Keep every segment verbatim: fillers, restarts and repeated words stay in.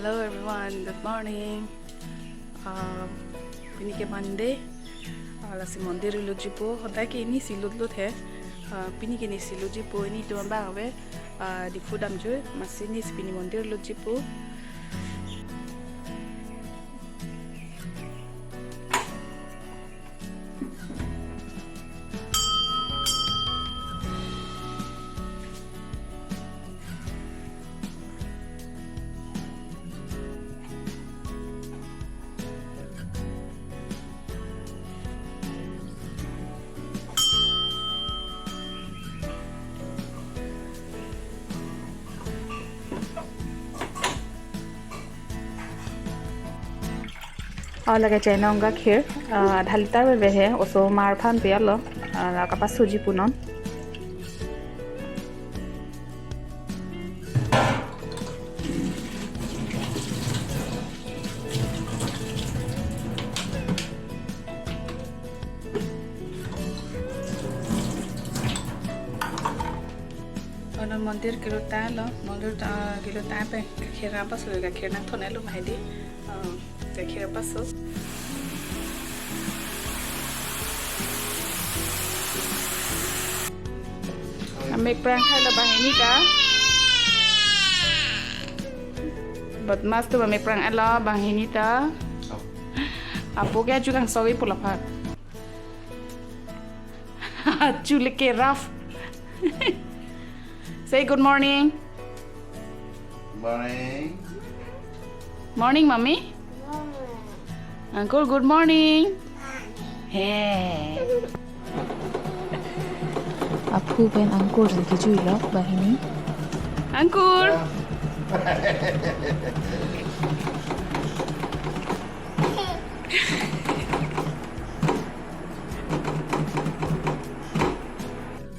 Hello everyone, good morning. Uh, pini ke Monday. Uh, lasi mondir lutjipo. Hodai ke nisi lutlut he. Uh, pini ke nisi lutjipo. Nelitum abang ave. Uh, Diphu damjui. Lasi nisi pini mondir lutjipo. Oh, lake chainong gakhir, ah, adha litar ave he, osomar aphan pi-etlo, ah, la kapasuji punon. Ono mondir kelut tanglo, mondir ta-, kelut tang pen gakhir nangpaso, gakhir nangthon-etlo ma hedi. Oh, gakhir paso. Amek prang thailo banghini ta. Badmas atum amek prang-etlo banghini ta. Apo ke achu kangsovi pu laphan. Chule ke rough. Say good morning. Morning. Morning, mommy. Uncle, good morning. Hey. Aphu pen uncle si kejuilo banghini. Uncle.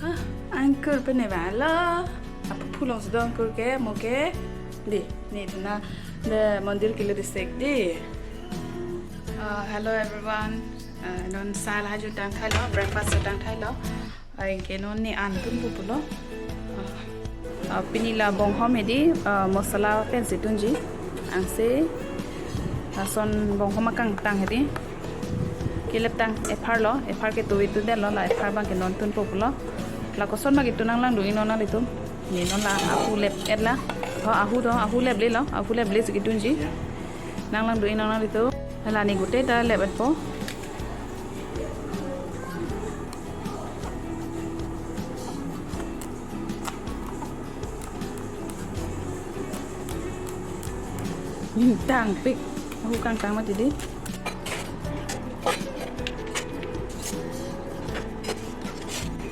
Ah, uncle pen ne bang lo. Aphu phu along si do uncle ke, mo ke. Di, neli thana, ne mondir kelut sek di. Ah, hello everyone. Ah, non sal haju tang thailo, breakfast tang thailo. Anke non ne an tunpo pulo. Ah, ah, pini la bonghom hedi, ah, masala pensi tunji. Angse, ah, lason bonghom akangtang hedi. Kelep tang ephar lo, ephar ke tuvi tundetlo, la ephar abang ke non tunpo pulo. La koson abang ke tun nanglang do-ik non nanglitum. Ne non la ahu lep-et la. Oh, ahu do, ahu leple lo, ahu leple si ketunji. Nanglang do-ik non nanglitum. La ne gute ta lep-etpo. Tangpik. Ahu kangtang mati di.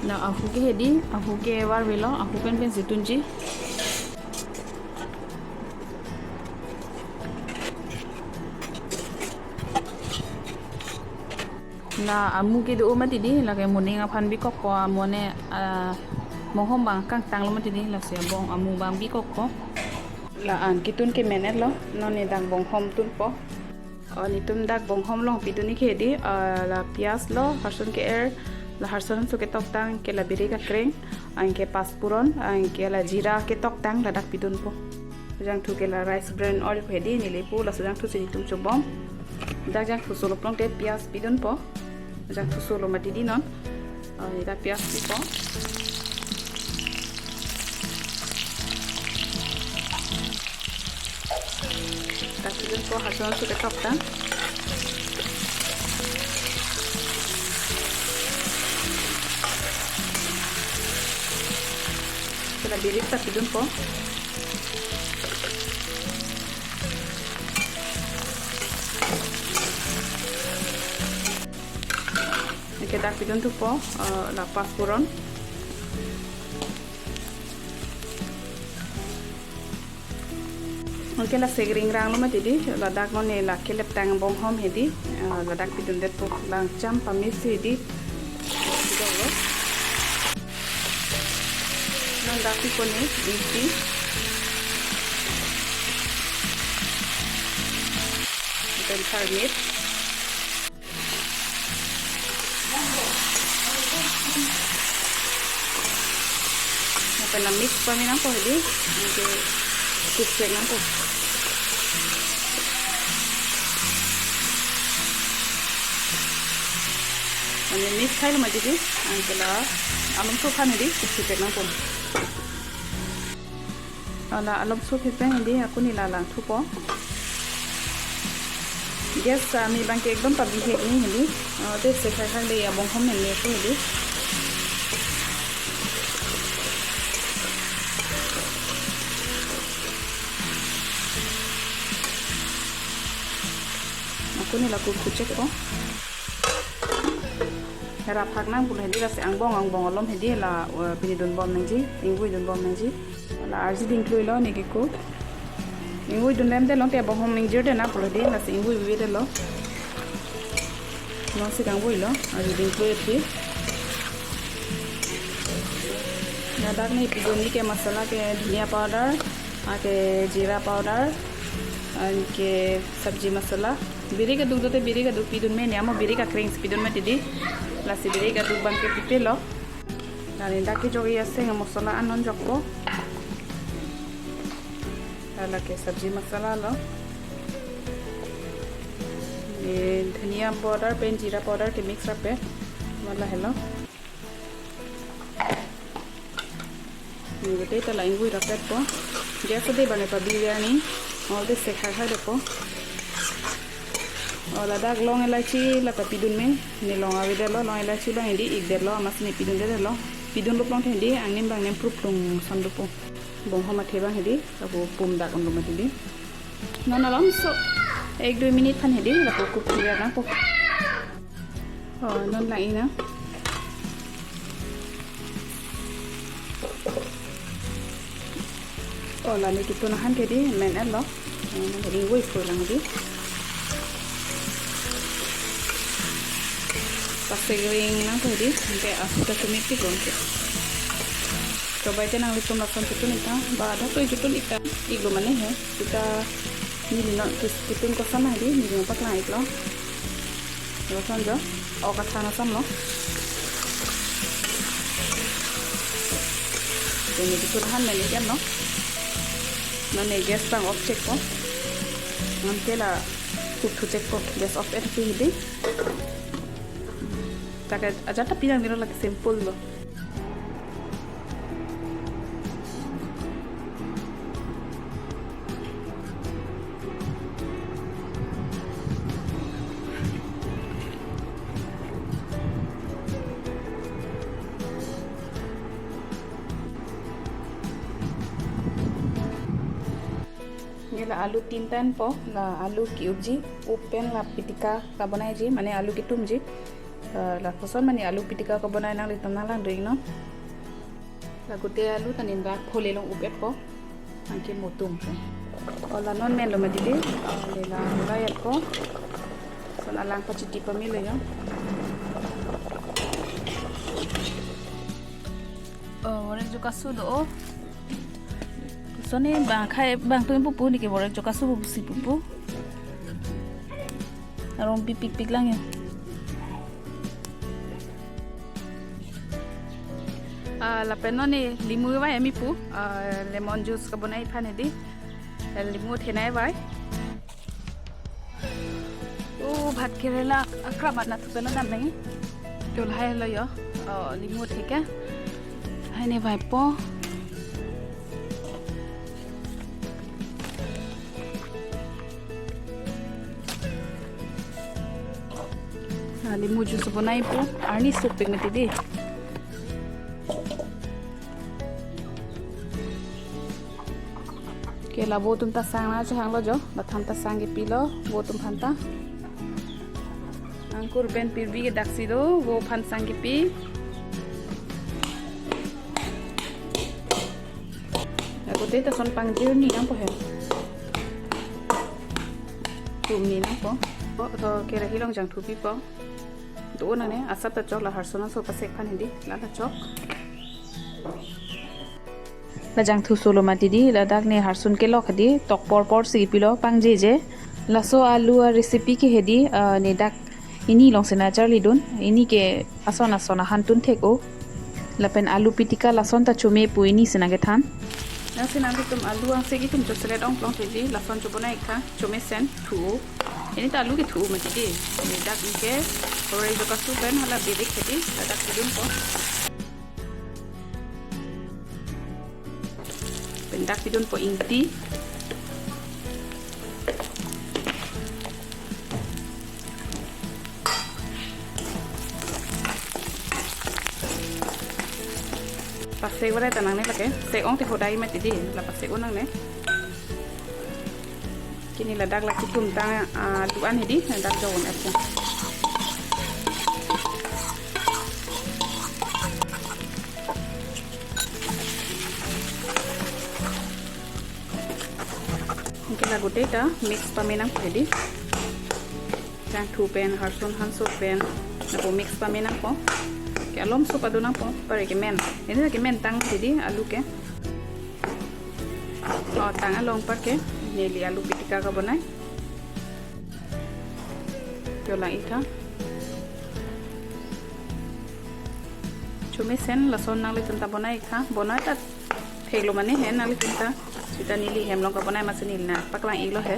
La ahu ke hedi, ahu ke varvelo, ahu pen pensi tunji. La amu kedo mati di, lake moning aphan bikokpo, amone, ah, bonghom abang kangtanglo mati di, lasi abong amu abang bikokpo. La an ketun ke men-etlo, non ne dak bonghom tunpo. Oh, nelitum dak bonghom along pitun ik hedi, ah, la piyaj lo, harson ke-er, la harson aso ketoktang, ke la birik akreng, anke pachpuron, anke la jira ketoktang, ladak pitunpo. Jangthu ke la rice bran oil hedi, neli pu, laso jangthu si nelitum chobom. Dak jangthu solo pulote piyaj pitunpo. Jangthu solo mati di non. Oh, neli ta piyaj pipo. Dak pitunpo, harson aso ketoktang. Ke la birik ta pitunpo. Anke dak pitunpo, eh, la pachpuron. Anke la segring rang lo mati di, ladak non ne la kelep tang bonghom hedi, eh, ladak pitundetpo, langcham pamesi hedi. Non dak pipo ne, isi. Then turmeric. Lapen la mix pame nangpo hedi, anke cook vek nangpo. Mix thailo mati di, anke la alomso aphan hedi, kupsi pek nangpo. La alomso aphan hedi, ako neli la langthupo. Gas, ah, me abangke ekdom pabihek ni hedi. Ah, te sekhai khak le abong hom men le ko hedi. Ako neli la kupsi chekpo. Hera phak nang pulo hedi, lasi angbong angbong alom hedi la, eh, pini dunbom nangji, ingvoi dunbom nangji. La arji dingkluilo neke ko. Ingvoi dunlemdetlo te abong hom ingjirdet nang pulo hedi, lasi ingvoi vedetlo. Nonsi kangvoilo, arji dingklui aphi. Ladak neli pidun ni ke masala ke dhania powder, anke jeera powder, anke sabji masala. Birik aduk do te birik aduk pidun me, neli amo birik akreng si pidun mati di. Lasi birik aduk abangke pipelo. Lale dak kejok-i aseng masala an non jokpo. Lale ke sabji masala lo. Ye dhania powder pen jeera powder ke mix rape. Wala helo. Neli te ta la ingvoi rapetpo. Gas ade abangke pabi arni. All this sekhai khak depo. O ladak long elaichi la ta pidun me. Neli long avedetlo, long elaichi abang hedi ikdetlo, amatsi neli pidundetlo. Pidunlo pulote hedi, angnim abang nem prup lung son dopo. Bong hom athe abang hedi, lapu pum dak unlo mati di. Non alomso, ek dui minute aphan hedi, lapu kupsi vek nangpo. O, non lang-i nang. O, la neli ketun ahan ke di, men-etlo. O, neli ingvoi phu lang di. Pasegring nangpo di, anke asu ta chomepik lo anke. Chobai te nanglitum lason chotun ik tha, ba dak to chotun ik tha, iklo mane he. Sita neli non kes-, ketun koson nang di, neli non paklang iklo. Lason jo, ok athan asonlo. Te neli ketun ahan men ik-etlo. Non neli gas abang off chekpo. Non ke la kupthu chekpo, gas off et aphi hedi. Lake ajat ta pinang nilo, lake simple lo. Neli la alu tinta enpo, la alu ke-upji, up pen la pitika kabonaiji, mane alu ketumji. Eh, lapuson mane alu pitika kabonai, nanglitum nang langdun iknon. Lagote alu ta neli dak phole long up-etpo. Anke mo tum. O la non menlo mati di. O le la mulai-etpo. Lason alang pachiti pamelo yo. O, vorek jo kasu do. O. Lason ne bang khai bang tum pupu, neke vorek jo kasu pusi pupu. Arong pipikpik lang yo. Ah, lapen non neli limu vai ami pu, ah, lemon juice kabonai aphan hedi. Limu thenei vai. O, bhat kerela akrap anat thupen dam nang. To lahai lo yo. O, limu theke. Hai ne vaipo. Ah, limu juice bonaipo, arni sopik mati di. Ke la vo atum ta sang nangchehanglo jo, la than ta sang kepilo, vo atum aphan ta. Angkur pen pirbi ke daksi do, vo aphan sang kepi. Lagote ta lason pangjir ni nangpo he. Tum ni nangpo. O, to kerahi along jangthu pipo. Do nang ne, asap ta chok, la harsun aso pasek aphan hedi, la ta chok. La jangthu solo mati di, ladak ne harsun kelok hedi, tok porpor si pilo pangjeje. Laso alu a recipe ke hedi, ah, ne dak ini along si nangcharlidun, ini ke ason ason ahan tun thek-o. Lapen alu pitika lason ta chome pu ini si nangkethan. Lasi nanglitum alu angsek itum choselet ong plong thekji, lason chobonai ik tha, chomesen thu-o. Ini ta alu kethu-o mati di. Ini dak ini ke Ore jo kasu pen hala birik hedi, ladak pidunpo. Pen dak pidunpo ingti. Pasek varai ta nangne lake. Sek-ong te hodai mati di. La pasek-o nangne. Pini ladak lake tum tang, ah, alu an hedi, ladak jo un-etpo. Anke la goteta mix pame nangpo hedi. Jangthu pen, harsun hanso pen, lapu mix pame nangpo. Ke alom sup adu nangpo, pare ke men. Ini ke men tang hedi alu ke. O, tang along apar ke, neli alu pitika kabonai. Jo lang-iktha. Chomesen lason nanglitum ta bonai-iktha. Bonai ta theklo mane he nanglitum ta. Sita neli hem along kabonai amatsi neli nangpaklang-iklo he.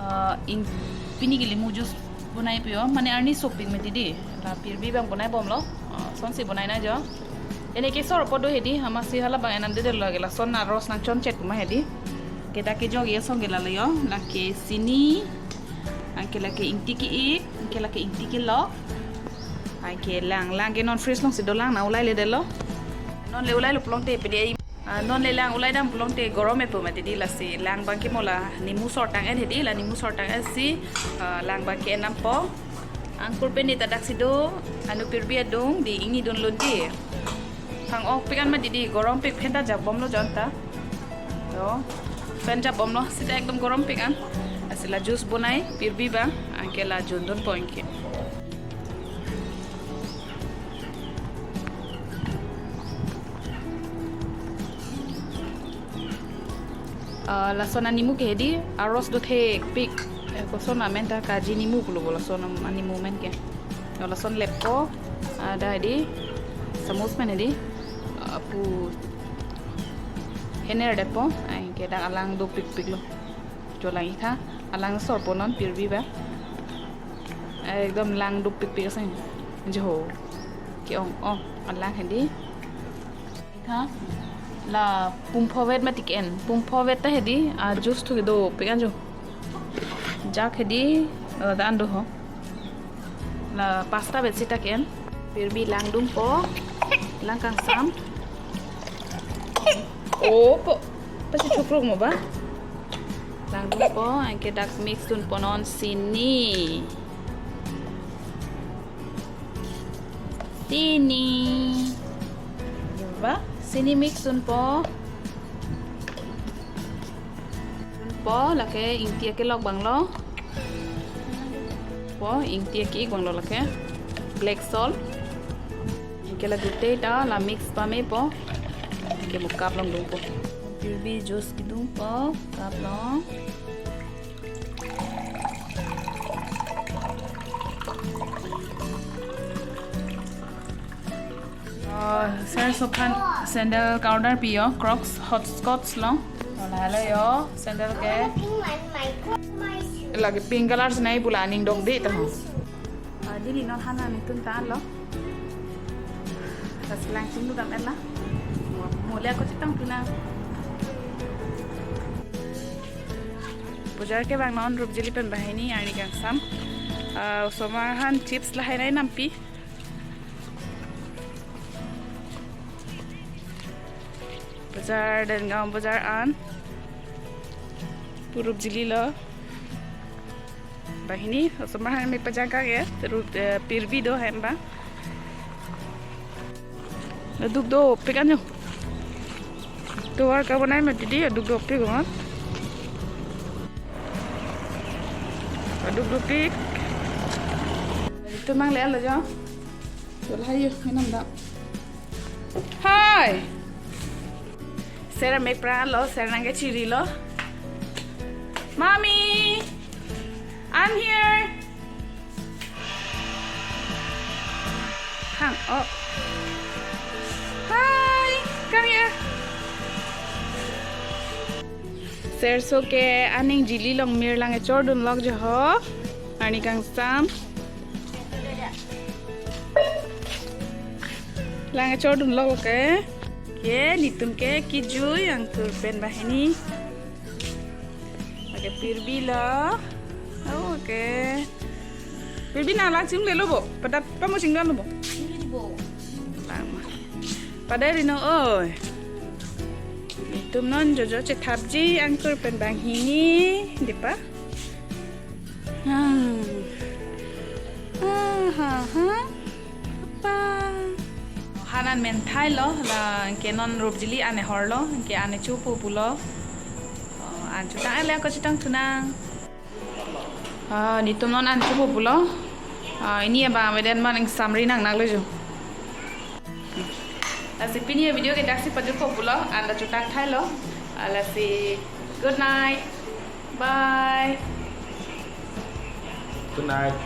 Ah, ing-, pini ke limu juice bonai pio, mane arni sopik mati di. La pirbi abang bonai bomlo. Ah, sonsi bonai nangjo. Ene ke sor podo hedi, amatsi hala abang enam dedetlo ke lason na ros nangchonchot kuma hedi. Ke dak ke jo ke song ke lalo jo, lake sini, anke lake ingti ke-ik, anke lake ingti kelok. Anke lang, lang ke non fridge alongsi dolang, na ulai ledetlo. Non le ulailo pulote pede ai. Ah, non le lang ulai dam pulote gorom-etpo mati di, lasi lang abang ke mo la nimu sor tang-et hedi, la nimu sor tang-et si, ah, lang abang ke en dampo. Angkur pen ni ta daksi do, anu pirbi adung di ingni dunlun di. Thang-okpik an mati di, gorompik, phen ta japbomlo jo anta. Jo, phen japbomlo, sita ekdom gorompik an. Lasi la juice bonai, pirbi abang, anke la jundunpo anke. Ah, lason animu ke hedi, aros do thekpik. Eh, koson amen ta kaji nimu pulo bo lason animu amen ke. Jo lason leppo, ah, dak hedi, samus pen hedi, ah, pu hener detpo, anke dak alang dopikpiklo. Jo lang-iktha, alang sorpo non pirbi abang. Ekdom lang dopikpik asang. Jo. Ke-ong, ong, alang hedi. Tha, la pumphovet mati ke-en. Pumphovet ta hedi, ah, juice thu dopik an jo. Jak hedi, eh, dan do ho. La pasta vet sita ke-en. Pirbi langdunpo. Lang kangsam. Opo. Pasi chukruk mo ba? Langdunpo, anke dak mix dunpo non sini. Sini. Ba, sini mix dunpo. Dunpo, lake ingti kelok abanglo. Po, ingti ke-ik abanglo lake. Black salt. Anke la goteta, la mix pamepo. Anke mo cup along dunpo. Pirbi juice kedunpo, cup along. Oh, sir, sophan sandal ka-order pi jo, Crocs hopscotch along. Oh, lahelo jo, sandal ke. Lake pink color sinai pu la aning dokde ta ho. Ah, dili non han nangtum ta-anlo. Lasi lang chinglu dam-etlo. Mo le ako chitang pina. Bojar kevang non Rupjili pen banghini arni kangsam. Ah, osomar aphan chips lahai nai nampi. Bojar, Dengaon bojar an. Pu Rupjili lo. Banghini, osomar aphan me pajangkang ya, teru, eh, pirbi do hem abang. Aduk dopik an jo. Tovar kabonai mati di, aduk dopik ko. Aduk dopik. Itu mang le lo jo. Tul hayu, minum dah. Hai. Sir me pralo, sir nangkechirilo. Mami. I'm here. Hang, oh. Hi, come here. Serso ke aning jili along mir lang kechordun lok jo ho. Arni kangsam. Lang kechordun lok ke. Ke, netum ke kejui angkur pen banghini. Oke, pirbi lo. Oke. Pirbi nang lang chim lelo bo. Pada pamu chingdon lo bo. Lang ma. Pada rino oi. Netum non jojo chethapji angkur pen banghini, dipa. Hmm. Ah, ha, ha. Apa? Han an menthai lo, la ke non rup jili an ehor lo, ke an echo pu pulo. Oh, an chutang ele ako chutang tunang. Ah, netum non an echo pu pulo. Ah, pini abang amedan man ing samri nang nang lo jo. Lasi pini video ke daksi pajutpo pulo, an ta chutang thai lo. Ah, lasi good night. Bye. Good night.